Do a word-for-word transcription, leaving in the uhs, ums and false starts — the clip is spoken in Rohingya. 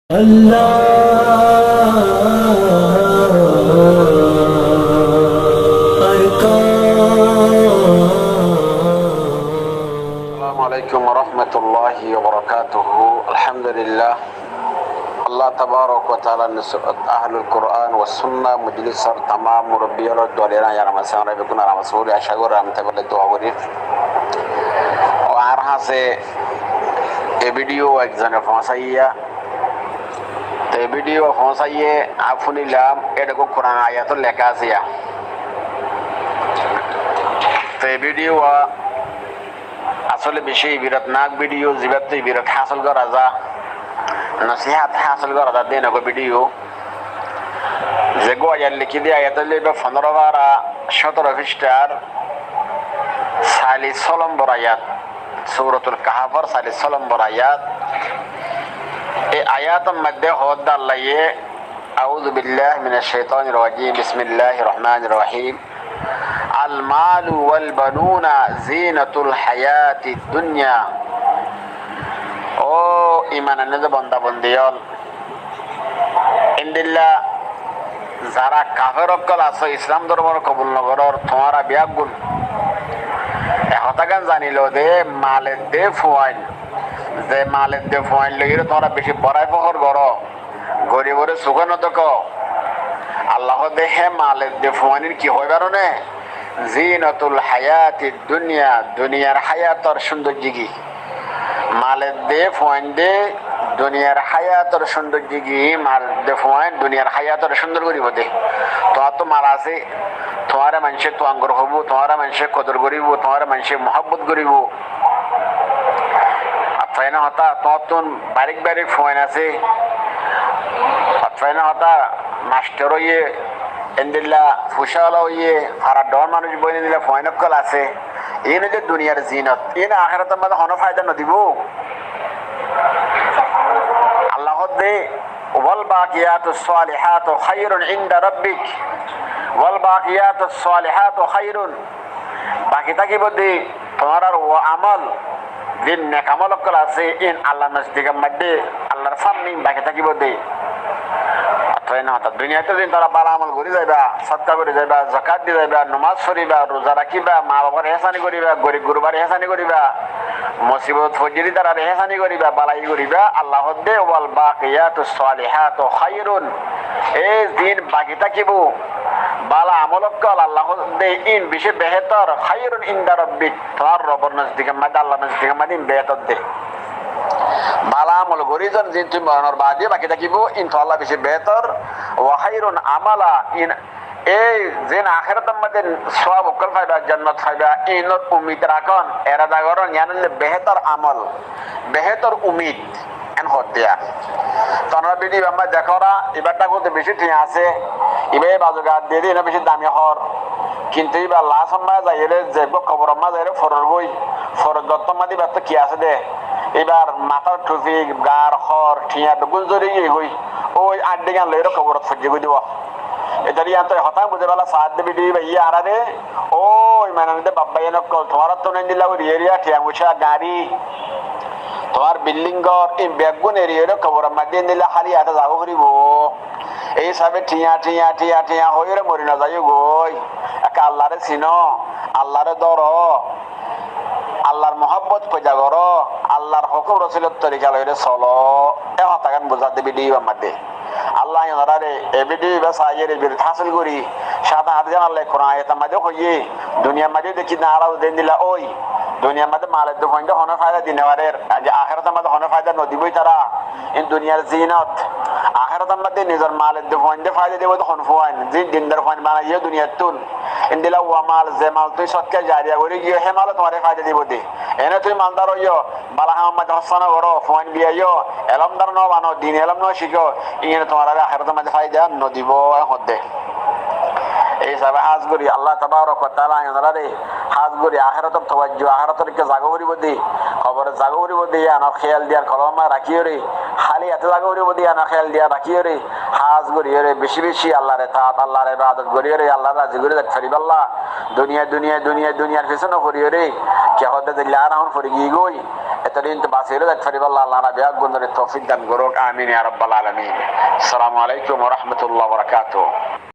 Allahu Akbar. Assalamu alaikum warahmatullahi wabarakatuh. Alhamdulillah. Allah tabarak wa taala nusrat Ahlul Quran wa Sunnah majlisor tamam murabbi ólor duwa loi añára bekkún aram así buli acá gorí, añára bekkúne dua gorí. Ó añár hañsé e video ekzone foóñsaiye, te e video foóñsaiye, añí fúnilam, ede Quran ayat ot leká asé ya. Te e video asóle bicí ibratnak video, zibáttu ibrat hásil gorá za, nosíhat hásil gorá za de enekua video. Zeggúa ayat lekí de, ayat óilde ibá fondoro fara cótoro fícthar salic só lombor ayat, Suratul Kahfor salic só lombor ayat. E ayator modde hoódde Allaye, أعوذ بالله من الشيطان الرجيم. بسم الله الرحمن الرحيم. المال والبنون زينة الحياة الدنيا. Ó iman aníde bonda bondi ól, endilla zará kafer ókkol asó, Islam dormor kobul nogorór, tuáñra biyaggún e hotágan zani lo de, mal edde fuain, ze mal edde fuain loiyóre tuáñra bicí borai fókor goró, goribore suké nodekó. Allah hoódde hé mal edde fuainor ki hoóibar né? Zinatul hayatid dunya, duniyar hayator cúndorji gi. Mal edde fuain de duniyar hayator cúndorji gi, mal edde fuain duniyar hayator cúndor goríbo de. Tuáñráttu mal asé, tuáñre maincé tuangur hoibó, tuáñre maincé kodor goríbo, tuáñre maincé muhábbot goríbo. Ar tuáñr hotá, tuáñrttún barík barík fuain asé. Ar tuáñr hotá, mastor óiye, endilla fucáwala óiye, farar dhoóñr manúic boin endilla fuain ókkol asé. Iín óilde duniyar zinot. Iíne akérator mazé honó faida nodibó. Allah hoódde, والباقيات الصالحات خير عند ربك. والباقيات الصالحات خير. Baki tákibo de tuáñrar ó amol, ze nek amol ókkol asé, iín Allar nozdikor modde, Allar sámne baki tákibo de. Ar tuáñr hotá, duniyait zedin tuáñra bála amol gorí zaiba, sódka gorí zaiba, zakat di zaiba, nomás foriba, ruza rakíba, ma bafor ehsani goríba, gorib gurbar ehsani goríba, musibot foijjé de tarar ehsani goríba, bálai goríba, Allah hoódde, والباقيات الصالحات خير. E ziín baki tákibo, bála amol ókkol, Allah hoódde, iín bicí behétor, خير عند ربك. Tuáñr Robor nozdikor modde, Allar nozdikor modde iín behétor de. Bála amol gorí zon, ziín tui moronor baade baki tákibo, iín tuáñlla bicí behétor. وخير أملا, iín, e ziín akérator modde sóab ókkol faiba, jonnot faiba, iínor umid rakón, erada gorón, yián óilde behétor amol, behétor umid. En hoódde ar. Tuáñra video ibá dekóra, ibár thakottú bicí thiañ asé, ibá e bazugar diyé de, iín bicí dami hoór. Kintu ibá lasót mazé zaiyóre, zeggúa koborot mazé zaiyóre foror goi, foror gottót mazé ibáttu ki asé de, ibár matár thufi, gaar hoór, thiañ beggún zori giyói. Ói añçí gán loiyóre koborot foijjé goi de. Ítara yián toi hotá buzí bála saádde video ibáye añáráre, ó iman aníde baf bái ókkol, tuáñrattún endilla gorí eriya thiañ foicá, gari, tuáñr bilding gór, iín beggún eriyóre koboror modde endilla háli hate zagói foribó. Ei hísabe thiañ, thiañ, thiañ, thiañ hoiyóre mori nozaiyó goi. Ekka Allaré sinó, Allaré dóro, Allar muhábbot foida goró, Allar hókum Rosulor torika loiyóre soló. E hotágan buzá de video ibár modde. Allah añáráre e video ibá saiyóre ibrat hásil gorí, sáte sáte ziyán Allah Quran ayat or modde hoiyé, duniyar modde dekí de añára de endilla ói, duniyar modde mal edde fuain de honó faida di nofarer, akérator modde honó faida nodibó ítara. Iín duniyar zinot. Akérator modde nizor mal edde fuain de faida dibo de hon fuain, ziín dindar fuain banaiyó duniyattún. Endilla ó mal, ze mal tui sódka jariya gorí giyó, hé mal tuáñre faida dibo de. Ene tui maldar óiyo, bála ham or modde hóssa nogoró, fuain biyaiyó, elómdar nobano, din elóm nocíko, iíne tuáñráre akérator modde faida nodibó, en hoódde. Ei hísabe hás gorí Allah tabarak wa taala añáráre hás gorí akérator tawajju, akérator ikká zagói foribó de, koborot zagói foribó de, yián or héyal diyar kolbor mazé rakíyóre, háli hate zagói foribó de, yián or héyal diyar rakíyóre, hás goríyóre, bicí bicí Allar etaat, Allar ebadot goríyóre, Allaré razi gorí zait faribálla. Duniya, duniya, duniya, duniyar fisóne foriyóre, ki hoódde dilla ar ehón fori giyói goi. Behterin te basiyóre zait faribálla Allah añára beggúnore toufik dan gorouk. Amin ya rabbal alamin. Assalamu alaikum wa rahmatullahi wa barakatuhu.